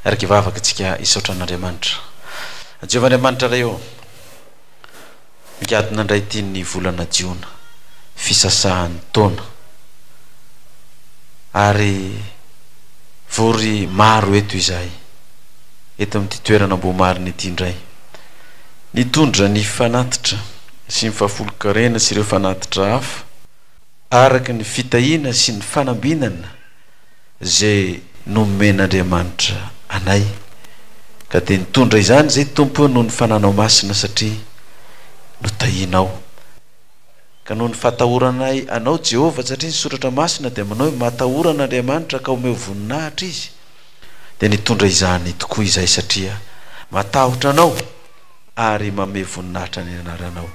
Hiaraka hivavaka isika hisaotra an'Andriamanitra. Jehovah Andriamanitra Ray ô, migadona indray ity ny volana jiona, fisasahan'ny taona. Ary vory maro eto izahay, eto amin'ity toerana Ambohimarina ity indray. Nitondra ny fanatitra sy ny fahafolon-karena sy ireo fanatitra hafa, araka ny fitahiana sy ny fanambinana izay nomen'Andriamanitra anay. Ka dia nitondra izany izay Tompo noho ny fananao masina satria notahianao. Ka noho ny fatahoranay Anao Jehovah satria ny Soratra Masina dia manao hoe matahora an'Andriamanitra ka omeo voninahitra Izy dia nitondra izany tokoa izahay satria matahotra Anao ary mamehy voninahitra ny anaranao.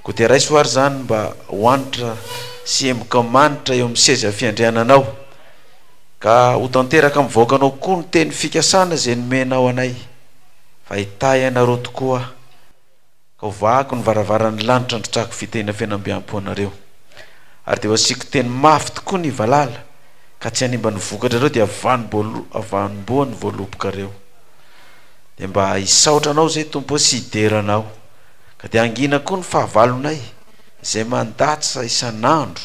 Koa dia raiso ary izany mba ho hanitra sy emboka manitra eo amin'ny seza fiandriananao, ka ho tanteraka amin'ny vahoakanao koa ny teny fikasana izay nomenao anay, fa hitahy anareo tokoa aho, ka hovahako ny varavaran'ny lanitra handrotsahako fitahiana feno ambiampo anareo. Ary dia ho asiako teny mafy tokoa ny valala, ka tsy hanimba ny vokatrareo dia vanom-boa ny voalobokareo. Dia mba hisaotra Anao izay, Tompo ô, sy hidera Anao. Ka dia hangina koa ny fahavalonay, izay mandatsa isan'andro,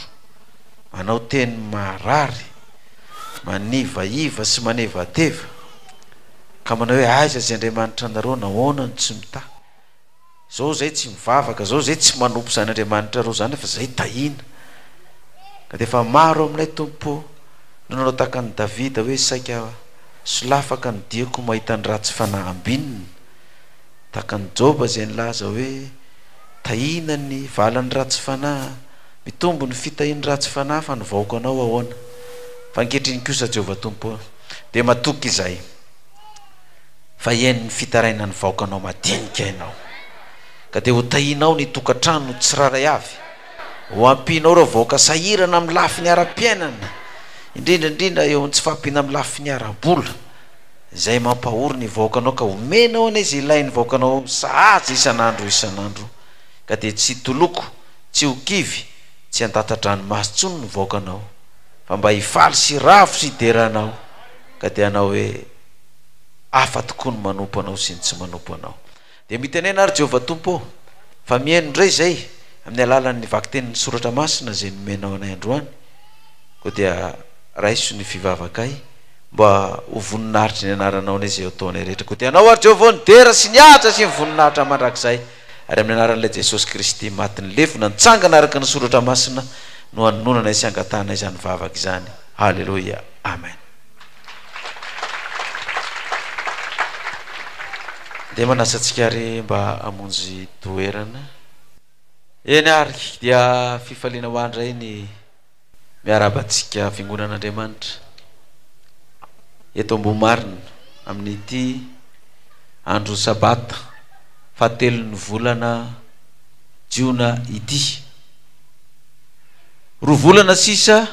manao teny maharary, manivaiva sy manevateva, ka manao hoe, Aiza izay Andriamanitra anareo, nahoana no tsy mitahy? Zao zay tsy mivavaka, zao zay tsy manompo izany Andriamanitrareo izany fa zay tahiana. Ka dia efa maro aminay Tompo ô, no nanao tahaka an'i Davida hoe saika solafaka ny diako mahita ny ratsy fanahy ambinina. Tahaka an'i Joba izay nilaza hoe, Tahiana ny valan'ny ratsy fanahy, mitombo ny fitahian'ny ratsy fanahy fa ny vahoakanao ahoana? Fa ankehitriny kosa Jehovah Tompo ô, dia matoky izahay fa hihaino ny fitarainan'ny vahoakanao madinika Ianao. Ka dia ho tahianao ny tokantrano tsirairay avy, ho ampianao ireo vahoaka sahirana amin'ny lafiny ara-piainana, indrindra indrindra eo amin'ny tsy fahampiana amin'ny lafiny ara-bola. Izay mampahory ny vahoakanao ka omenao anie izay ilain'ny vahoakanao sahaza isan'andro isan'andro ka dia tsy hitoloko, tsy ho kivy, tsy handatsa-dranomaso intsony ny vahoakanao fa mba hifaly sy hiravo sy hidera anao ka dia hanao hoe hafa tokoa ny manompo anao sy ny tsy manompo anao. Dia mitenena ary Jehovah Tompo ô, fa mihaino indray izay amin'ny alalan'ny vakitenin'ny Soratra Masina izay nomenao anay androany, koa dia raiso ny fivavakay mba ho voninaritry ny anaranao anie izay ataonay rehetra. Koa dia anao ary Jehovah ô ny dera sy ny haja sy ny voninahitra mandrakizay, ary amin'ny anaran'ilay Jesosy Kristy maty nilevina nitsangana araka ny Soratra Masina no anononanay sy angatahanay izany vavaka izany. Haleloia. Amen. Dia manasa antsika ary mba hamonjy toerana. Eny ary, dia fifaliana ho ahy indray ny miarahaba antsika Fiangonan'Andriamanitra eto Ambohimarina amin'ity andro Sabata fahatelon'ny volana Jiona ity. Roa volana sisa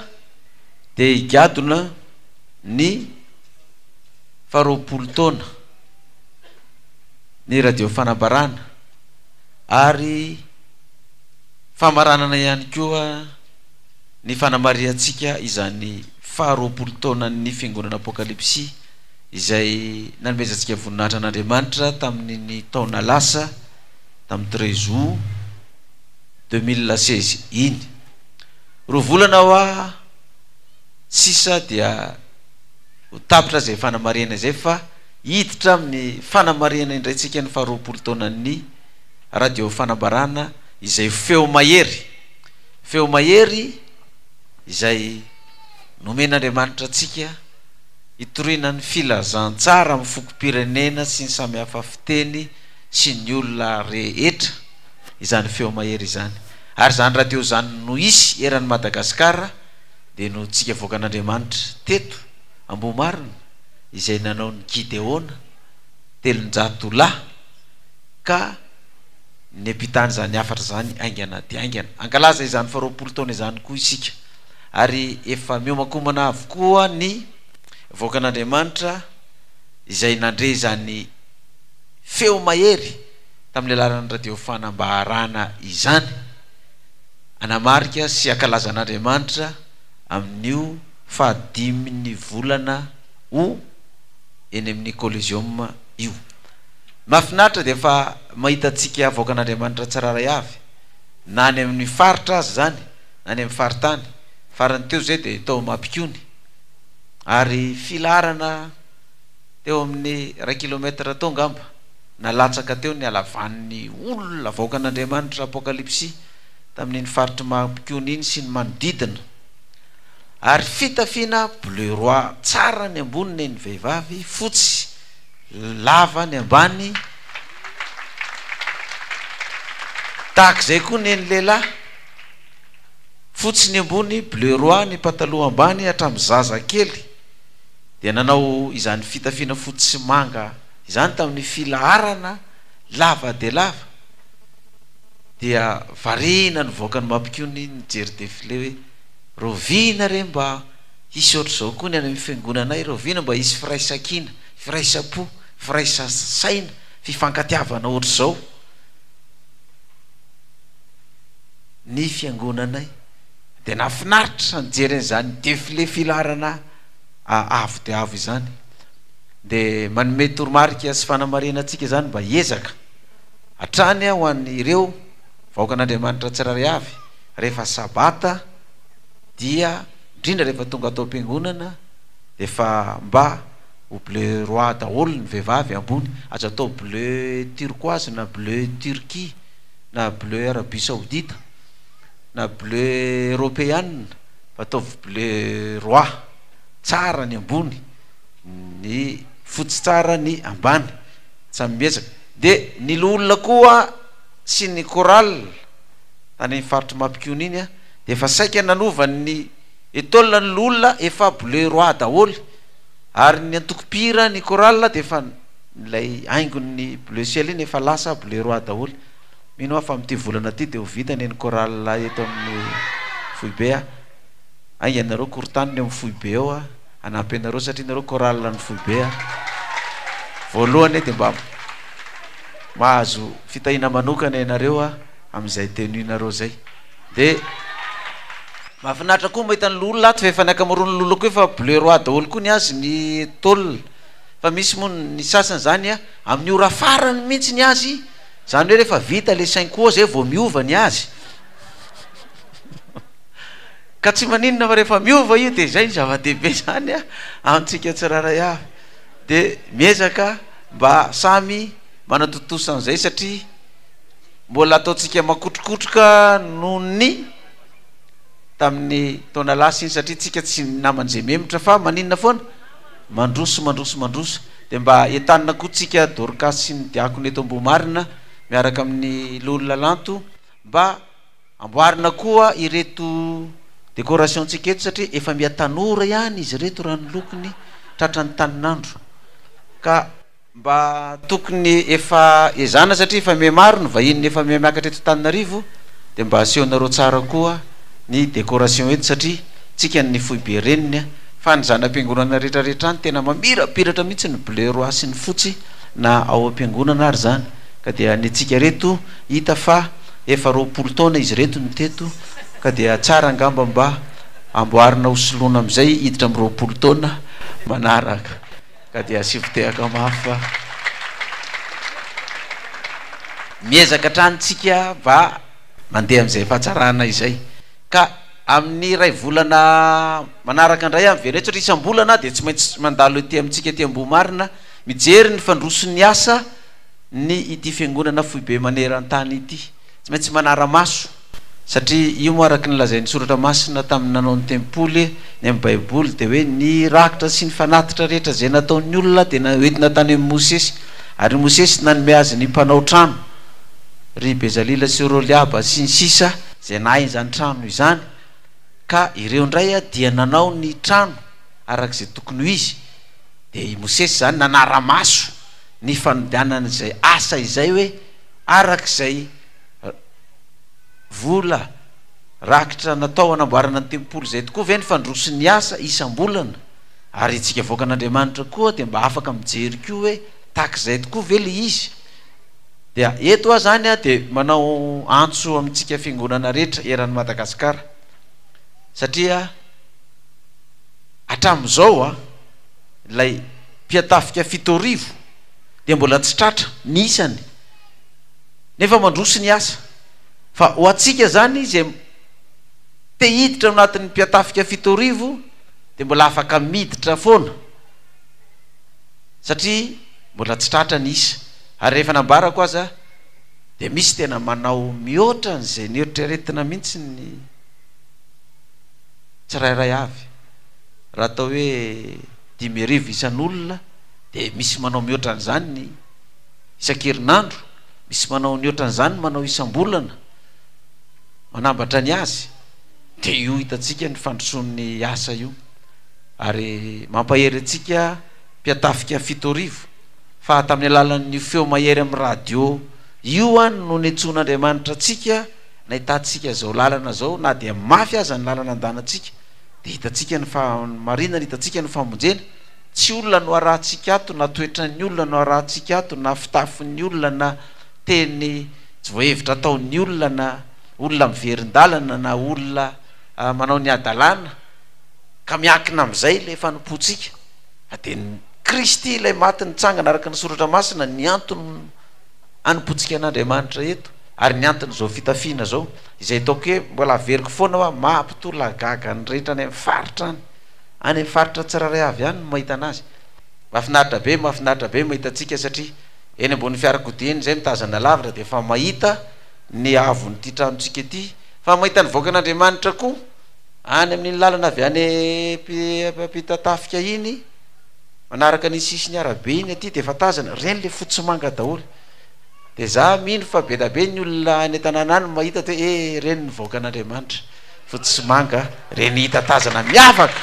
dia higadona ny faharoapolo taona ny Radio Fanambarana ary famaranana ihany koa ny fanamarihantsika izany faharoapolo taonan'ny Fiangonana Apokalypsy izay nanomezantsika voninahitra an'Andriamanitra tamin'iny taona lasa tamin'ny treize août 2016 iny. Roa volana hoa sisa dia ho tapitra izay fanamarihana izay fa hiditra amin'ny fanamarihana indray tsika ny faharoapolo taonan'ny Radio Fanambarana izay feo mahery, feo mahery izay nomen'Andriamanitra antsika hitoriana ny filazantsara amin'ny fokom-pirenena sy ny samihafa fiteny sy ny olona rehetra izany feo mahery izany. Ary izany radio izany no hisy eran'i Madagasikara dia noho tsika voakan'Andriamanitra teto Ambohimarina izay nanao ny Gideona 300 lahy ka niampitany izany hafatra izany haingana dia haingana. Hankalaza izany faharoapolo taona izany koa isika ary efa miomankomana avokoa ny vahoakan'Andriamanitra izay nandre izany feo mahery tamin'ny alalan'ny radio fanambarana izany hanamarika sy hankalaza an'Andriamanitra amin'io fahadimin'ny volana ho. eny amin'ny Coliseum io. Mahafinaritra dia fa mahita antsika vahoakan'Andriamanitra tsirairay avy, na any amin'ny faritra aza izany, na any amin'ny faritany. Farany teo izay dia tao Mampikony, ary filaharana teo amin'ny iray kilomètre teo angamba, na latsaka teo ny halavan'ny olona vahoakan'Andriamanitra Apokalypsy tamin'iny faritr'i Mampikony iny sy ny manodidina. Ary fitafiana bleu roi tsara ny ambony nen'ny vehivavy, fotsy lava ny ambany, tahak'izay koa nen'ny lehilahy, fotsy ny ambony, bleu roi ny pataloha ambany hatramin'ny zaza kely dia nanao izany fitafiana fotsy sy manga izany tamin'ny filaharana lava dia lava dia variana nivoaka ny Mampikony nijery defile hoe Rahoviana re mba hisy ohatr'izao koa ny any amin'ny fiangonanay, rahoviana mba hisy firaisankina, firaisam-po, firaisan-saina, fifankatiavana ohatr'izao ny fiangonanay. Dia nahafinaritra nijery an'izany défilé filaharana avo dia avo izany. Dia manome toromarika sy fanamarihana antsika izany mba hiezaka hatrany ho an'ireo vahoakan'Andriamanitra tsirairay avy Rehefa sabata dia indrindra rehefa tonga ato am-piangonana dia efa mba ho bleu roi daholo ny vehivavy ambony, aza atao bleu turquoise na bleu turquie na bleu arabie saoudite na bleu eropeana fa ataovy bleu roi tsara ny ambony, ny fotsy tsara ny ambany, samy miezaka. Dia ny loholona koa sy ny chorale. tany amin'ny faritr'i Mampikony iny dia efa saika nanova ny etoile ny loholona efa bleu roi daholo ary ny antoko mpihira ny chorale dia efa ilay haingon'ny bleu ciel iny efa lasa bleu roi daholo. Mino aho fa amin'ity volana ity dia ho vita ny an'ny chorale eto amin'ny foibe a. Ainga nareo korontanina eo amin'ny foibe eo a, hanampy anareo satria nareo chorale ny foibe a. Voalohany dia mba mahazo fitahiana manokana ianareo a. amin'izay tenue nareo zay. De mahafinaritra koa mahita ny loholona ato fa efa ny ankamaroan'ny loholona koa efa bleu roi daholo koa ny azy ny tôle fa misy moa ny sasany zany a amin'ny ora farany mihitsy ny azy zany hoe rehefa vita le cinq zay vao miova ny azy ka tsy maninona fa rehefa miova io de zay ny zava-dehibe zany a amintsika tsirairay avy de miezaka mba samy manatontosa an'izay satria Mbola ataontsika makotrokotroka noho ny tamin'ny taona lasa iny satria tsika tsy naman'izay memotra fa maninona foana? Mandroso mandroso mandroso. Dia mba entanina koa tsika Dorcas sy ny diakona eto Ambohimarina miaraka amin'ny Loholona Lanto mba amboarina koa ireto décoration-tsika eto satria efa miha tanora ihany izy ireto raha ny lokony tratran'ny tanin'andro ka Mba tokony efa ezahana satria efa miha maro ny vahiny efa miha miakatra eto Antananarivo dia mba asehonareo tsara koa ny décoration eto satria tsika ny foibe reniny a! Fa ny zana-piangonana rehetra rehetra any tena mamirapiratra mihitsy ny bleu roi sy ny fotsy na ao am-piangonana ary izany ka dia ny antsika reto hita fa efa 20 taona izy ireto no teto ka dia tsara angamba mba amboarina ho soloina amin'izay hiditra amin'ny 20 taona manaraka. Ka dia asivo tehaka mafy fa miezaka hatrany tsika mba mandeha amin'izay fahatsarana izay. Ka amin'ny iray volana manaraka indray aho miverina eto satria isam-bolana aho dia tsy maintsy mandalo ety amintsika ety Ambohimarina mijery ny fandroson'ny asa ny ity fiangonana foibe maneran-tany ity. Tsy maintsy manara-maso. Satria io moa araka ny lazain'ny Soratra Masina tamin'ny nanao ny tempoly, ny amin'ny Baiboly, dia hoe ny rakitra sy ny fanatitra rehetra izay nataon'ny olona dia noentina tany amin'i Mosesy, ary i Mosesy nanome azy ny mpanao trano, ry Bezalila sy Oroliaba sy ny sisa, izay nahay izany trano izany, ka ireo indray dia nanao ny trano araka izay tokony ho izy, dia i Mosesy izany nanara-maso ny fanodianana izay asa izay hoe araka izay Vola rakitra natao hanamboarana ny tempoly izay tokoa ve ny fandroson'ny asa isam-bolana? Ary isika vahoakan'Andriamanitra koa dia mba afaka mijery koa hoe tahaka izay tokoa ve ilay izy? Dia eto aho izany dia manao antso amintsika fiangonana rehetra eran'i Madagasikara satria hatramin'izao ilay. Mpiatafika 70 dia mbola tsy tratra ny isany nefa mandroso ny asa. Fa ho antsika izany izay te hiditra ao anatin'ny mpiatafika 70 dia mbola afaka miditra foana satria mbola tsy tratra ny isa. Ary rehefa nambarako aza dia misy tena manao mihoatra an'izay neritreretina mihitsy ny tsirairay avy. Raha atao hoe 5000 isan'olona dia misy manao mihoatra an'izany ny isan-kerinandro, misy manao ny ohatran'izany manao isam-bolana, manambatra ny azy, dia io hitantsika ny fandrosoan'ny asa io. Ary mampahery antsika mpiatafika 70 fa tamin'ny alalan'io feo mahery amin'ny radio io an no niantsoan'Andriamanitra antsika nahitantsika izao lalana izao na dia mafy aza ny lalana andanantsika dia hitantsika ny fahamarinana, hitantsika ny famonjena. Tsy olona no arahantsika ato na toetran'ny olona no arahantsika ato na fitafin'ny olona na teny tsy voahevitra ataon'ny olona na olona miverin-dalana na olona manao ny hadalana ka miankina amin'izay ilay fanompoantsika fa dia ny Kristy ilay maty nitsangana araka ny soratra masina ny antony anompoantsika an'Andriamanitra eto ary ny anton'izao fitafiana izao izay ataoko hoe mbola averiko foana hoa mampitolagaga ny rehetra any amin'ny faritra any. Any amin'ny faritra tsirairay avy any no mahita anazy. Mahafinaritra be, mahafinaritra be mahita antsika satria eny ambony fiarakodia eny izay mitazana lavitra dia efa mahita ny haavon'ity tranontsika ity, fa mahita ny vahoakan'Andriamanitra koa any amin'iny lalana avy any Ampitatafika iny, manaraka an'iny sisin'ny arabe iny aty dia efa tazana, ireny ilay fotsy manga daholo. Dia za mino fa be dia be ny olona any an-tanàna any mahita hoe eh, ireny ny vahoakan'Andriamanitra. Fotsy sy manga, reny hita tazana miavaka.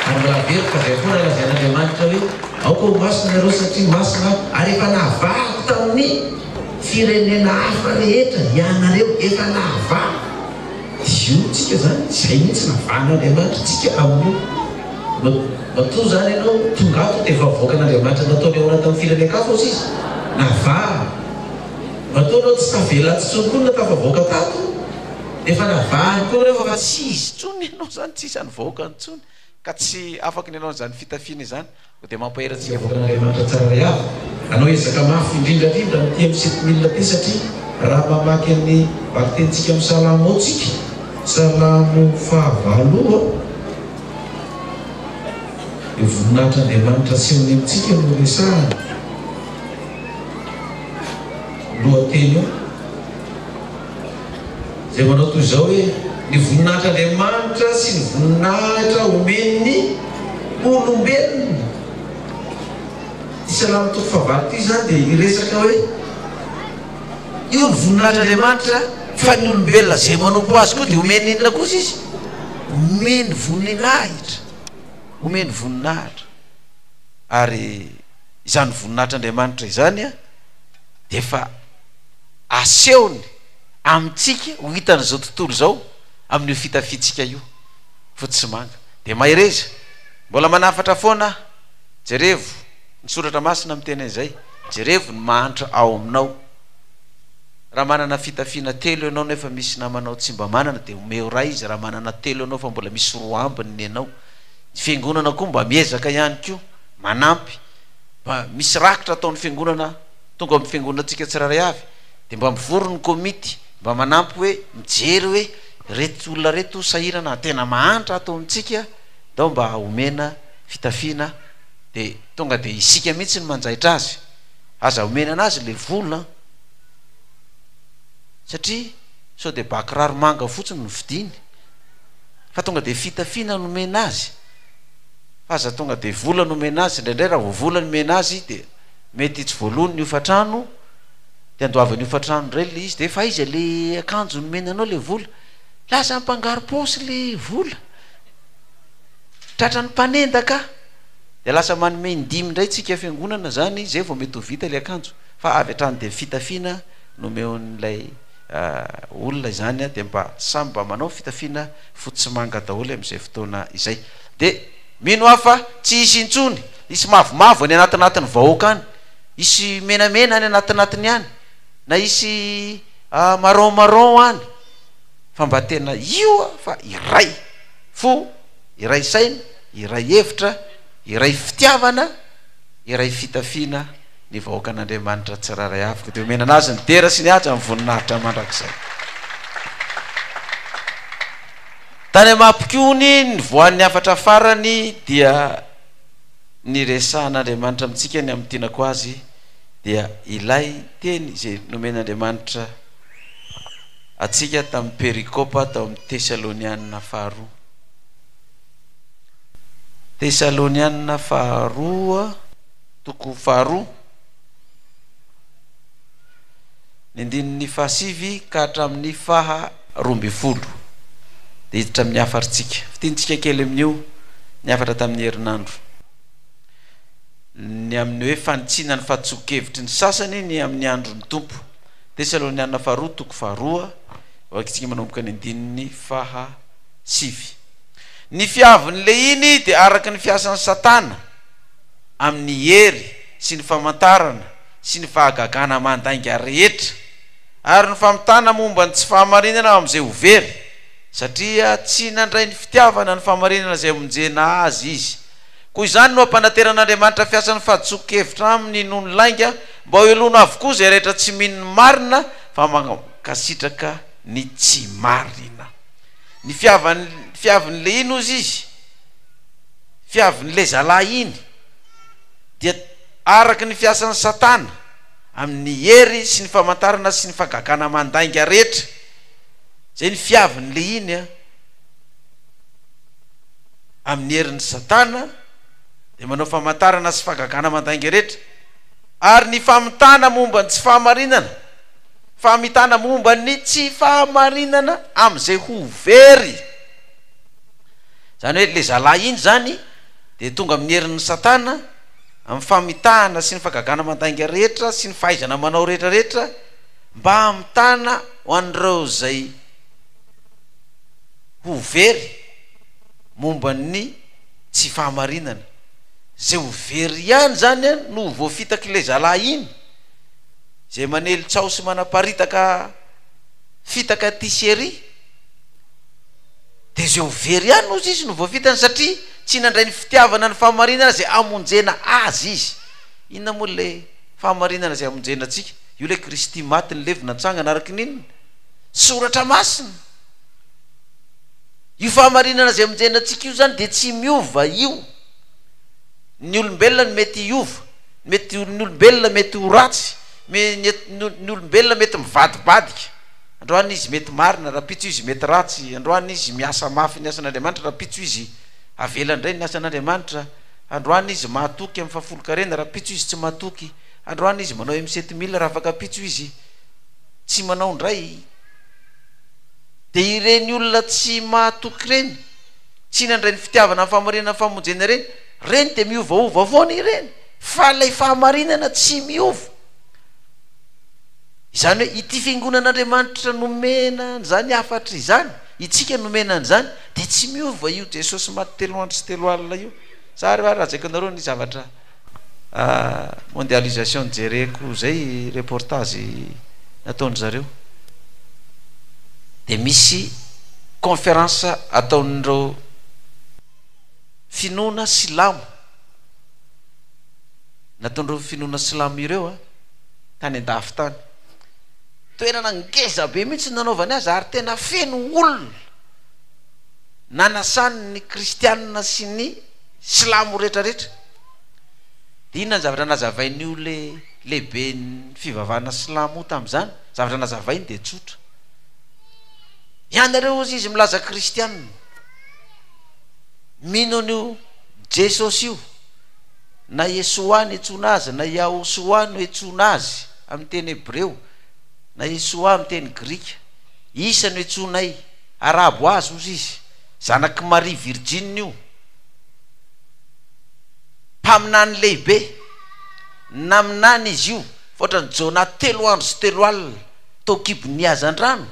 Ary mbola averiko fa izay foana lazain'Andriamanitra hoe, Aoka ho masina ianareo satria masina Aho, ary efa navahako tamin'ny firenena hafa rehetra ianareo, efa navahako. Izy io tsika izany, izay mihitsy navahan'Andriamanitra tsika amin'io. Matoa izany ianao tonga ato dia efa avoakan'Andriamanitra nataony ahoana tamin'ny firenen-kafa hozy izy? Navahany. Matoa anao tsy tavela ato intsony koa na tafavoaka tato efa navahany koa nareo fa tsy izy intsony ianao zany tsy isan'ny vahoakany intsony ka tsy afaky ny hanao an'izany fitafiana izany koa dia mampahery antsika vahoakan'Andriamanitra tsirairay avy hanao ezaka mafy indrindra indrindra amin'ity M 7000 ity satria raha mamaky an'ny vakitenintsika amin'ny salamo ao tsika salamo fahavalo io dia voninahitr'Andriamanitra asehony amintsika no resahana. Lohateny io, izay manao toy izao hoe, Ny voninahitr'Andriamanitra sy ny voninahitra omen'ny olombelona. Ity Salamo toko fahavalo ity izany dia hiresaka hoe, io ny voninahitr'Andriamanitra, fa ny olombelona izay manompo Azy koa dia omeny inona kosa izy? Omeny voninahitra. Omeny voninahitra. Ary izany voninahitr'Andriamanitra izany dia efa asehony amintsika ho hitan'izao tontolo izao amin'io fitafiantsika io, fotsy sy manga. Dia mahereza, mbola manafatra foana aho, jerevo ny soratra masina miteny an'izay, jerevo ny mahantra ao aminao. Raha manana fitafiana telo ianao nefa misy namanao tsy mba manana dia omeo iray izy, raha manana telo ianao fa mbola misy roa ambiny ny anao. Ny fiangonana koa mba miezaka ihany koa manampy. Mba misy rakitra ataon'ny fiangonana tonga amin'ny fiangonantsika tsirairay avy dia mba mivory ny komity mba manampy hoe mijery hoe reto olona reto sahirana tena mahantra ato amintsika ndao mba omena fitafiana dia tonga dia isika mihitsy no manjaitra azy aza omena anazy le vola an satria sao dia ba kiraro manga fotsiny no vidiany fa tonga dia fitafiana no omena azy Fa aza tonga dia vola no omena azy, indraindray raha vao vola no omena azy dia mety tsy voalohany ny hofantrano, dia andoavany hofantrano indray ilay izy, dia efa aiza ilay akanjo nomena anao ilay vola? Lasa mpangarom-paosy ilay vola, tratran'ny mpanendaka, dia lasa manome indimy indray tsika fiangonana izany izay vao mety ho vita ilay akanjo, fa avy hatrany dia fitafiana no omeon'ilay olona izany dia mba samy mba manao fitafiana fotsy sy manga daholo amin'izay fotoana izay. Dia mino aho fa tsy hisy intsony, hisy mavomavo any anatinatin'ny vahoaka any, hisy menamena any anatinatiny any, na hisy marron marron any, fa mba tena io aho fa iray fo, iray saina. iray hevitra, iray fitiavana, iray fitafiana ny vahoakan'Andriamanitra tsirairay avy. Koa dia omena an'Azy ny dera sy ny haja ny voninahitra mandrakizay. Tany Amapikony nivoahan'ny hafatra farany dia niresahan'Andriamanitra amintsika ny amin'ny tianako azy dia ilay teny izay nomen'Andriamanitra antsika tamin'ny perikopa tao amin'ny Tesalonianina faharoa. Tesalonianina faharoa toko faharoa ny andininy fahasivy ka hatramin'ny faha 12. Dia hiditra amin'ny hafatritsika. Fintinitsika kely amin'io ny hafatra tamin'ny herinandro. Ny amin'ny hoe fanitsiana ny fahadisoan-kevitry ny sasany ny amin'ny andron'ny Tompo. Tesaloniana faharoa toko faharoa, vakintsika manomboka ny andininy faha sivy. Ny fiavin'ny lehiny dia araka ny fiasan'i Satana amin'ny hery sy ny famantarana sy ny fahagagana aman-dainga rehetra ary ny famitana momba ny tsy fahamarinana amin'izay ho very, satria tsy nandray ny fitiavana ny fahamarinana izay hamonjena azy izy. Koa izany no ampanateran'Andriamanitra fiasan'ny fahadisoan-kevitra aminy noho ny lainga, mba ho helohina avokoa izay rehetra tsy mino ny marina fa mankasitraka ny tsy marina. Ny fiavan'ny fiavin'ilay iny hozy izy, fiavin'ilay zalahy iny dia araka ny fiasan'i Satana amin'ny hery sy ny famantarana sy ny fahagagana aman-dainga rehetra. Izay ny fiavin'ilay iny an. Amin'ny herin'i Satana dia manao famantarana sy fahagagana aman-dainga rehetra ary ny famitana momba ny tsy fahamarinana, famitana momba ny tsy fahamarinana amin'izay ho very. Izany hoe ilay zalahy iny izany dia tonga amin'ny herin'i Satana, amin'ny famitahana sy ny fahagagana aman-dainga rehetra sy ny fahaizana manao rehetra rehetra mba hamitana ho an'ireo izay ho very momba ny tsy fahamarinana. Izay ho very ihany izany no ho voafitak'ilay zalahy iny, izay manely tsaho sy manaparitaka fitaka aty sy ery. Dia izay ho very ihany hozy izy no voafitany satria tsy nandray ny fitiavana ny fahamarinana izay hamonjena azy izy. Inona moa ilay fahamarinana izay hamonjena antsika? Io ilay Kristy maty nilevina nitsangana araka ny inona? Soratra masina. Io fahamarinana izay hamonjena antsika io izany dia tsy miova io. Ny olombelona no mety hiova, mety ny olombelona mety ho ratsy, ny olombelona mety mivadibadika. Androany izy mety marina, rahampitso izy mety ratsy, androany izy miasa mafy ny asan'Andriamanitra, rahampitso izy avela indray ny asan'Andriamanitra, androany izy mahatoky amin'ny fahafolonkarena, rahampitso izy tsy mahatoky, androany izy manao M7000, rahafakampitso izy tsy manao indray. Dia ireny olona tsy mahatoky ireny, tsy nandray ny fitiavana ny fahamarinana ny famonjena ireny, ireny dia miovaova foana ireny, fa ilay fahamarinana tsy miova. Izany hoe ity fiangonan'Andriamanitra nomena an'izany hafatra izany, itsika nomena an'izany, dia tsy miova io Jesosy maty telo andro sy telo alina io. Za ary lazaiko anareo ny zavatra mondialisation jereko zay reportage nataon-dry zareo. Dia misy conférence ataon'ireo finoana silamo, nataon'ireo finoana silamo ireo an. tany andafy tany. Toerana ngeza be mihitsy no nanaovany azy ary tena feno olona. Nanasany ny kristianina sy ny silamo rehetrarehetra. Dia inona ny zavatra nazavain'io le lehiben'ny fivavahana silamo io tamin'izany? Zavatra nazavainy dia tsotra. Ianareo hozy izy milaza kristianina. Mino an'io Jesosy io. Na Yeshoà no iantsoana azy, na Yahoshuah no iantsoana azy amin'ny teny hebreo, na Yeshoà amin'ny teny grika. Isa no iantsoanay. Arabo azy, hozy izy. Zanak'i Maria Virjina io. Mpaminany lehibe. Naminany izy io, fa ohatran'i Jonah telo andro sy telo alina tao an-kibon'ny hazandrano.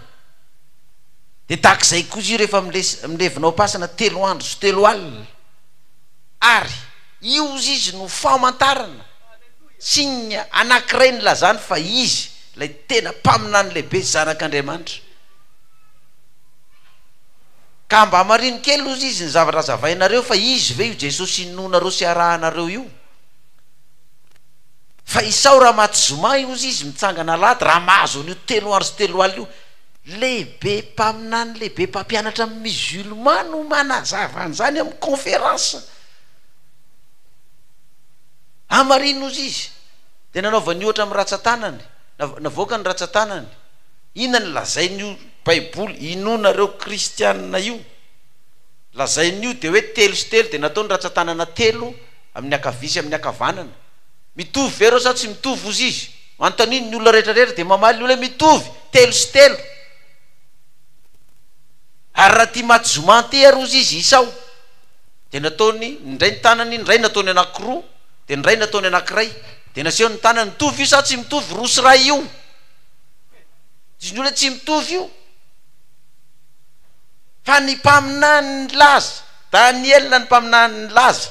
Dia tahaka izay koa izy io rehefa milevina ao am-pasana telo andro sy telo alina. Ary io ozy izy no famantarana, signe, anankiray nilazany fa izy ilay tena mpaminany lehibe, Zanak'Andriamanitra. Ka mba hamarino kely ozy izy ny zavatra azavainareo fa izy ve io Jesosy inoanareo sy arahanareo io? Fa isao raha maty zoma io ozy izy mitsangana alahady raha mahazo an'io telo andro sy telo alina io. Lehibe mpaminany lehibe mpampianatra musulman no manazava an'izany amin'ny conférence. Hamarino ozy izy. Dia nanaovany ohatra amin'ny ratsan-tanany, navoakany ny ratsan-tanany. Inona no lazain'io baiboly inoanareo kristianina io? Lazain'io dia hoe telo sy telo dia natao ny ratsan-tanana telo amin'ny ankavia sy amin'ny ankavanana. Mitovy ve ireo sa tsy mitovy hozy izy? Anontanio ny olona rehetra rehetra dia mamaly ny olona hoe mitovy, telo sy telo. Ary raha ity maty zoma ity ary hozy izy isao dia nataony ny indray ny tanany, ny iray nataony anankiroa, dia ny iray nataony anankiray. Dia nasehony ny tanany, mitovy io sa tsy mitovy? Roa sy iray io. Diso ny olona tsy mitovy io. Fa ny mpaminany nilaza, Daniela ny mpaminany nilaza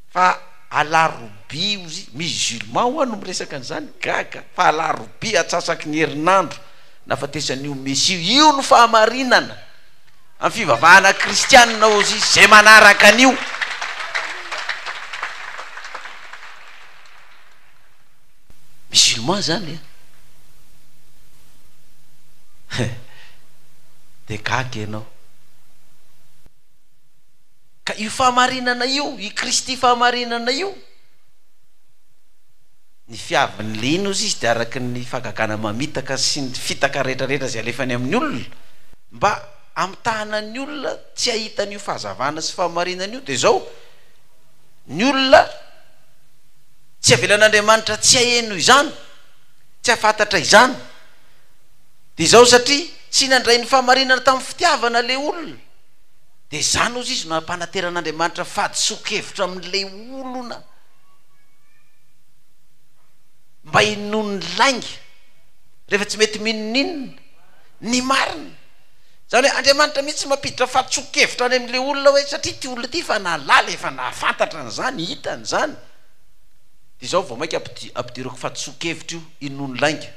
fa alarobia ozy, musulman hoa no miresaka an'izany, gaga, fa alarobia atsasaky ny herinandro nahafatesan'io Mesia io, io no fahamarinana amin'ny fivavahana kristianina ozy izy, zay manaraka an'io. Musulman zany e! Dia gaga ianao. Ka io fahamarinana io, i Kristy fahamarinana io, ny fiavin'ny lino ozy izy dia araka ny fahagagana mamitaka sy ny fitaka rehetrarehetra izay alefany amin'ny olona, mba hamitahana ny olona tsy hahita an'io fahazavana sy fahamarinana io, dia izao, ny olona Tsy avelan'Andriamanitra tsy haheno izany, tsy hahafantatra izany. Dia izao, satria tsy nandray ny fahamarinana tamin'ny fitiavana ilay olona, dia izany hozy izy no hampanateran'Andriamanitra fahadisoan-kevitra amin'ilay olona mba hinoany lainga, rehefa tsy mety mino n'inona, ny marina. Izany hoe Andriamanitra mihitsy mampiditra fahadisoan-kevitra any amin'ilay olona hoe satria ity olona ity efa nahalala, efa nahafantatra an'izany, hitany izany, dia izao vao mainka ampidirako fahadisoan-kevitra io, inoany lainga.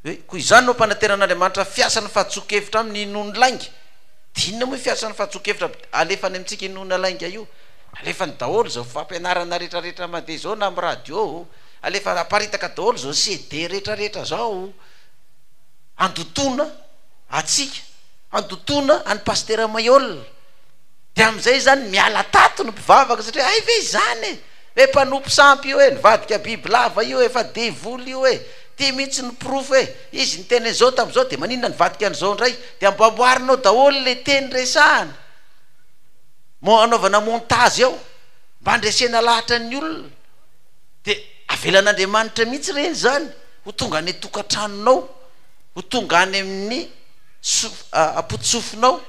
Hoe koa izany no ampanateran'Andriamanitra fiasan'ny fahadisoan-kevitra aminy inoany lainga. Dia inona moa io fiasan'ny fahadisoan-kevitra alefany amintsika inoana lainga io? Alefany daholo izao fampianarana rehetrarehetra mandeha izao na amin'ny radio, alefa aparitaka daholo izao CD rehetrarehetra izao, andotoana. antsika handotoana an'i Pasitera Maihol. Dia amin'izay izany miala tato ny mpivavaka satria hay ve izany e! Hoe mpanompo sampy io e, nivadika bibilava io e, efa devoly io e, ity mihitsy no porofo e, izy niteny an'izao tamin'izao dia maninona nivadika an'izao indray, dia amboamboarina ao daholo ilay teny resahana, mo anaovana montage ao mba handresena lahatra ny olona, dia avelan'Andriamanitra mihitsy ireny izany ho tonga any an-tokantranonao. ho tonga any amin'ny am-pototsofinao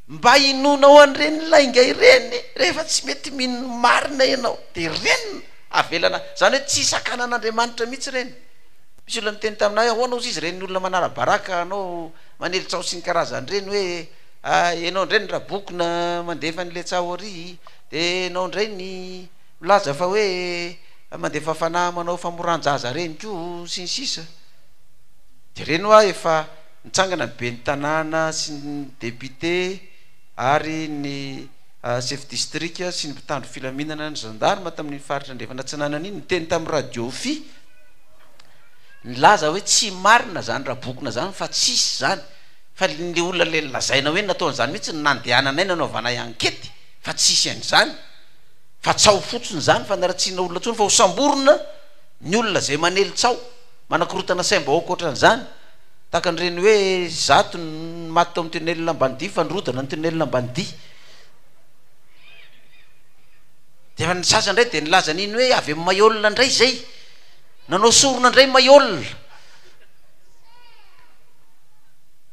mba hinoanao an'ireny lainga ireny rehefa tsy mety mino ny marina ianao dia ireny no avelana izany hoe tsy sakanan'Andriamanitra mihitsy ireny misy olona niteny taminay hoe ahoana ozy izy ireny olona manala-baraka anao manely tsaho sy ny karazany ireny hoe ah, ianao indray ny rabokona mandefa an'ilay tsaho ary dia ianao indray ny milaza fa hoe mandefa fanahy manao famoran-jaza reny koa sy ny sisa de reny hoa efa nitsangana ny ben'ny tanàna sy ny député ary ny chef district sy ny mpitandro filaminana ny gendarme tamin'iny faritra andrefana atsinanana iny niteny tamin'ny radio fi nilaza hoe tsy marina zany rabokona zany fa tsisy zany fa le olona le lazaina hoe natao an'izany mihitsy no nandehananay nanaovanay enquête fa tsisy an'izany Fa tsaho fotsiny izany fanaratsiana olona intsony fa ho samborina ny olona izay manely tsaho, manakorotana saim-bahoaka ohatran'izany, tahaka an'ireny hoe zato ny maty tao amin'ny tunnel Ambanidia fa nirodana ny tunnel Ambanidia. Dia ny sasany indray dia nilaza an'iny hoe avy amin'ny Maihol indray izay, nanao sorona indray Maihol.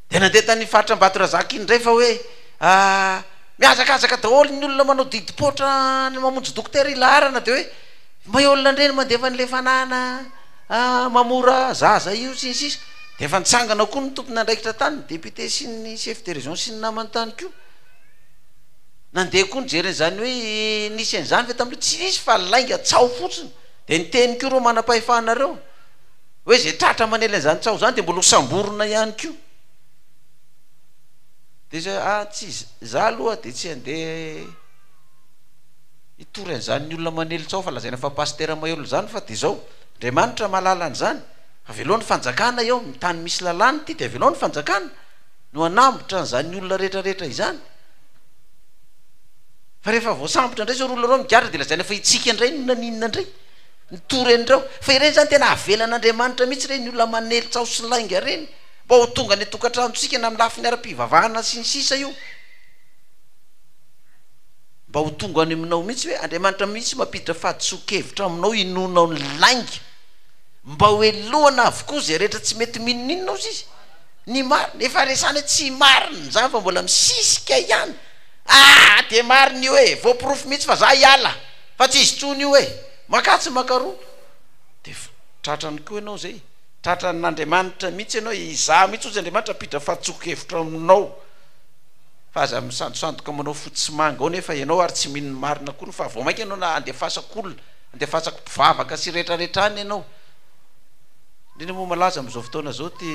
Dia nandeha tany faritra Ambatondrazaka iny indray fa hoe Mihazakazaka daholo ny olona manao didim-poatra any mamonjy dokotera ilaharana dia hoe may olona indray no mandefa an'ilay fanahana mamora zaza io sy ny sisa dia efa nitsangana koa ny tompon'andraikitra tany, ny député sy ny chef de région sy ny namany tany koa. Nandeha koa nijery an'izany hoe nisy an'izany ve tamin'ireo, tsy nisy fa lainga tsaho fotsiny. Dia niteny koa ireo manam-pahefana ireo hoe izay tratra manely an'izany tsaho izany dia mbola ho samborina ihany koa. Dia izy hoe, ah tsy, za aloha dia tsy handeha hitory an'izany olona manely tsaho fa lazaina fa pasitera mahery izany fa dia izao, Andriamanitra mahalala an'izany, avelao ny fanjakana eo, ny tany misy lalàna ity dia avelao ny fanjakana no hanambotra an'izany olona rehetra rehetra izany. Fa rehefa voasambotra indray izao ry olona ireo migadra dia lazaina fa itsika indray no naninona indray, nitory an'ireo. Fa ireny izany tena avelan'Andriamanitra mihitsy ireny olona manely tsaho sy lainga ireny. Mba ho tonga any an-tokantranontsika na amin'ny lafiny ara-pivavahana sy ny sisa io. Mba ho tonga any aminao mihitsy hoe Andriamanitra mihitsy mampiditra fahadisoan-kevitra aminao hinoanao ny lainga. Mba ho helohana avokoa izay rehetra tsy mety mino n'inona ozy izy. Ny marina, efa resahana hoe tsy marina izany fa mbola misisika ihany. Ah! Dia marina io e! Voaporofo mihitsy fa za hiala fa tsy izy intsony io e! Makatsy makaroa. Dia tratrany koa ianao izay. Tratran'Andriamanitra mihitsy ianao, izaho mihitsy hozy Andriamanitra hampiditra fahatsoan-kevitra aminao, fa aza misandosandoka manao fotsy sy manga ao nefa ianao ary tsy mino ny marina koa fa vao mainka ianao na andefasako olona, andefasako mpivavaka sy retraretra any ianao, indrindra moa malaza amin'izao fotoana izao ty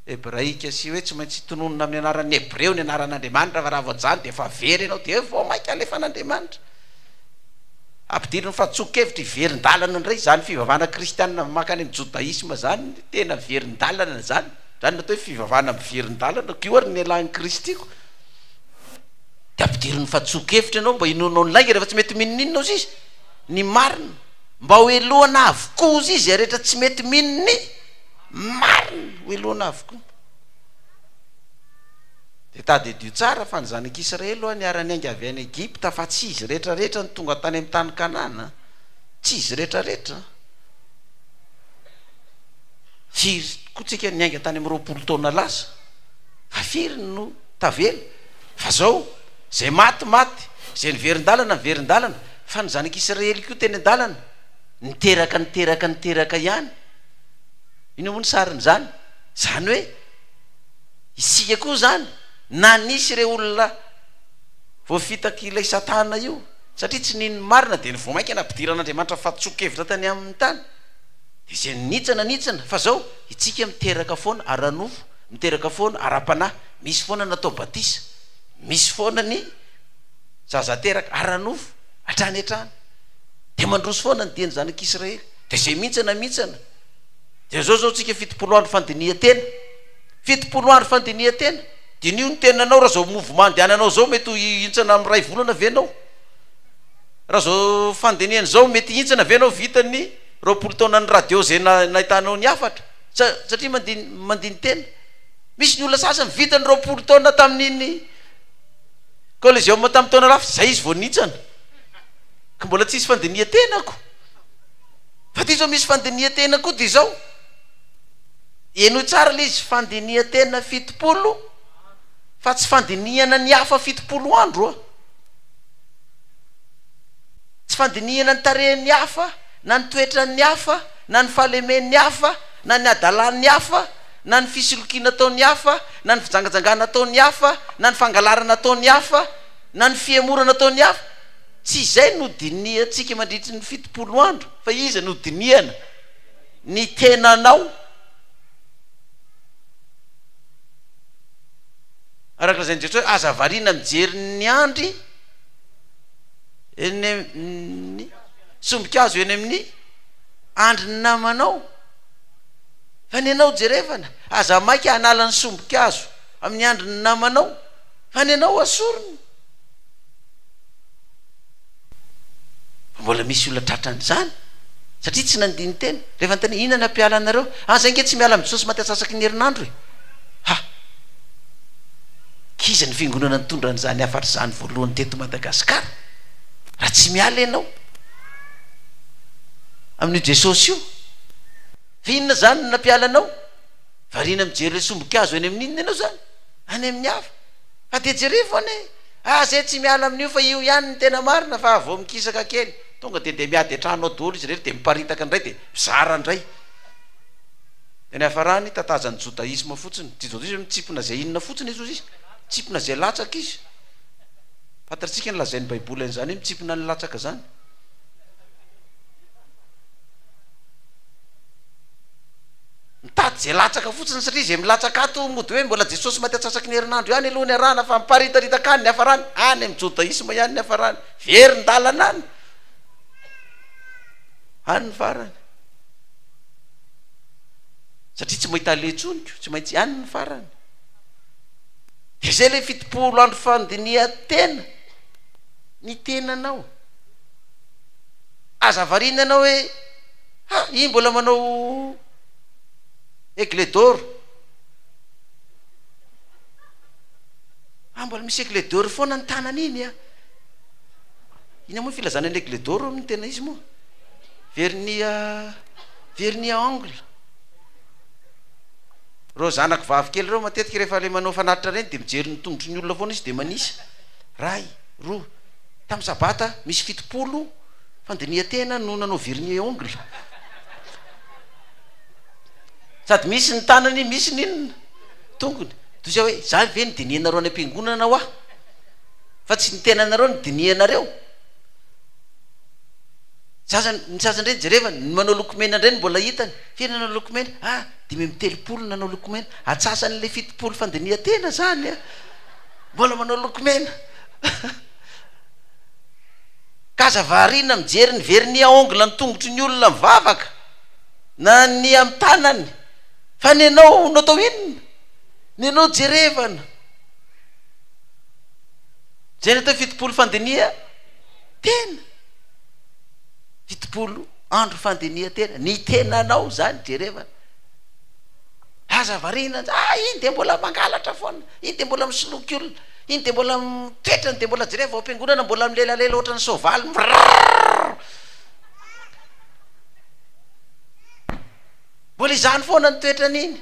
hebraika sy hoe tsy maintsy tononina amin'ny anaran'ny hebreo ny anaran'Andriamanitra fa raha vao izany dia efa very ianao dia vao mainka alefan'Andriamanitra. Ampidiriny fahatsoan-kevitra hiverin-dalana indray izany fivavahana kristianina mankany amin'ny jodaisma izany, tena verin-dalana izany, izany no atao hoe fivavahana miverin-dalana, koa io ary ny nialan'i Kristy ko. Dia ampidiriny fahatsoan-kevitra ianao mba hinoanao ny lainga rehefa tsy mety mino n'inona ozy izy, ny marina, mba ho helohana avokoa ozy izy izay rehetra tsy mety mino ny marina, ho helohana avokoa. Dia tadidio tsara fa ny zanak'Israely hoa niara-niainga avy any Egypta fa tsy izy rehetrarehetra no tonga tany amin'ny tany Kanana, tsy izy rehetrarehetra. Firy koa tsika niainga tany amin'ny 20 taona lasa, fa firy no tavela? Fa zao, izay maty maty, izay niverin-dalana niverin-dalana, fa ny zanak'Israely koa teny an-dalana, niteraka niteraka niteraka ihany. Inona moa ny sarin'izany? Izany hoe. Isika koa izany na nisy ireo olona voafitak'ilay satana io satria tsy nino ny marina dia ny vao mainka nampidiran'Andriamanitra fahadisoan-kevitra tany aminy tany dia izay nitsana nitsana fa zao itsika miteraka foana ara-nofo miteraka foana ara-panahy misy foana natao batisa misy foana ny zaza teraka ara-nofo hatrany hatrany dia mandroso foana ny dian'ny zanak'Israely dia izay mintsana mintsana dia zao zao tsika 70 andro fandinihan-tena 70 andro fandinihan-tena. Diniho ny tenanao raha zao mouvement andehananao zao mety ho hihintsana amin'ny iray volana ve ianao? Raha zao fandinihana zao mety hihintsana ve ianao vita ny 20 taonan'ny radio zay nahitanao ny hafatra? Satria mandini-tena. Misy ny olona sasany vita ny 20 taona tamin'iny Coliseum tamin'ny taona lasa, zay izy vao nihintsana. Ka mbola tsisy fandinihan-tena ko. Fa ty zao misy fandinihan-tena koa dia izao. Henoy tsara ilay izy, fandinihan-tena 70 fa tsy fandinihana ny hafa 70 andro a! Tsy fandinihana ny tarehin'ny hafa, na ny toetran'ny hafa, na ny fahalemen'ny hafa, na ny hadalan'ny hafa, na ny fisolokiana ataon'ny hafa, na ny fijangajangana ataon'ny hafa, na ny fangalarana ataon'ny hafa, na ny fihemorana ataon'ny hafa. Tsy izay no dinihantsika mandritry ny 70 andro, fa iza no dinihana? Ny tenanao. Araka lazain'i Jesosy hoe aza variana mijery ny andry eny amin'ny sombin-kazo eny amin'ny andrin'ny namanao fa ny anao jerevana. Aza maika hanala ny sombin-kazo amin'ny andrin'ny namanao fa ny anao asorina. Fa mbola misy olona tratran'izany satria tsy nandini-tena. Rehefa anontaniana, inona no hampiala anareo? Ah, zay nge tsy miala amin'i Jesosy maty atsasaky ny herinandro e! Ha! K'iza ny fiangonana nitondra an'izany hafatra izany voalohany teto Madagasikara? Raha tsy miala ianao amin'io Jesosy io, fa inona izany no nampiala anao? Variana mijery ilay sombin-kazo eny amin'ny inona ianao izany? Any amin'ny hafa. Fa dia jerevo anie! Ah zay tsy miala amin'io fa io ihany no tena marina fa vao mikisaka kely tonga dia dia miady an-trano ao daholo izy rehetra dia miparitaka indray dia mizara indray. Dia ny hafarany tatazan'ny jodaisme fotsiny. Jodaisme mitsipona izay inona fotsiny izy hozy izy. Mitsipona izay latsaka izy. Fantatsika ny lazain'ny baiboly an'izany hoe mitsipona ny latsaka izany. Mitady. ato izay latsaka fotsiny satria izay milatsaka ato mody hoe mbola Jesosy maty antsasaky ny herinandro ihany aloha niarahana fa miparitaritaka any ny hafarany, any amin'ny jodaisma ihany ny hafarany, very ny dalana any, any ny farany. Satria tsy mahita aleha intsony ko, tsy maintsy any ny farany. Dia izay ilay 70 andro fandinihan-tena, ny tenanao. Aza variana ianao hoe ha, iny mbola manao aigle d'or. Ah, mbola misy aigle d'or foana ny tanany iny a. Inona moa ny filazana ny aigle d'or amin'ny tena izy moa? Vernis à vernis à ongle. Ireo zanako vavy kely ireo matetika rehefa ilay manao fanatitra ireny dia mijery ny tongotry ny olona foana izy dia manisa. Ray, roa. Tamin'ny sabata misy 70 fandinihan-tena no nanao vernis à ongle. Sady misy ny tanany, misy ny inona? Tongony. Toy izay hoe, izany ve no dinihanareo any am-piangonana hoa? Fa tsy ny tenanareo no dinihanareo? Sasany, ny sasany indray jereva, ny manao lokomena indray no mbola hitany. Firy nanao lokomena? Ah, 35 nanao lokomena. Atsasan'ilay 70 fandinihan-tena izany a! Mbola manao lokomena. Ka aza variana mijery ny vernis à ongles ny tongotry ny olona mivavaka na ny amin'ny tanany fa ny anao no atao inona? Ny anao jerevana. Zay ny atao 70 fandiniha tena. 70 andro fandiniha tena. Ny tenanao zany jerevana. Aza variana, ah iny dia mbola mangalatra foana, iny dia mbola misoloky olona. Iny dia mbola mitoetra, ny dia mbola jereo vao am-piangonana mbola milelalela ohatran'ny soavaly mirrrr. Mbola izany foana ny toetrany iny.